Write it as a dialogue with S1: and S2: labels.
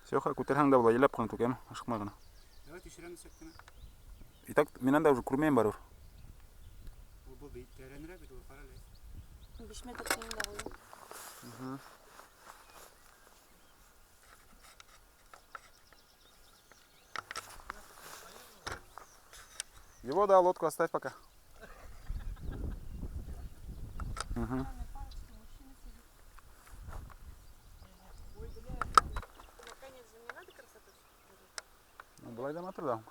S1: Все, күтәрһәң дә була, ипләп кенә түгәме, ашыҡмай ғына.
S2: Давай төшөрәм дисәк кенә.
S1: И так минән дә уже күрмәйем барыбер.
S2: Ул был бит тәрәнерәк бит ул, ҡара әле.
S3: 5 метр кимендә ҡуйым.
S1: Его, да, лодку оставь пока. Угу.
S3: Наконец же мне надо красоту.
S1: Ну, былай да матур да.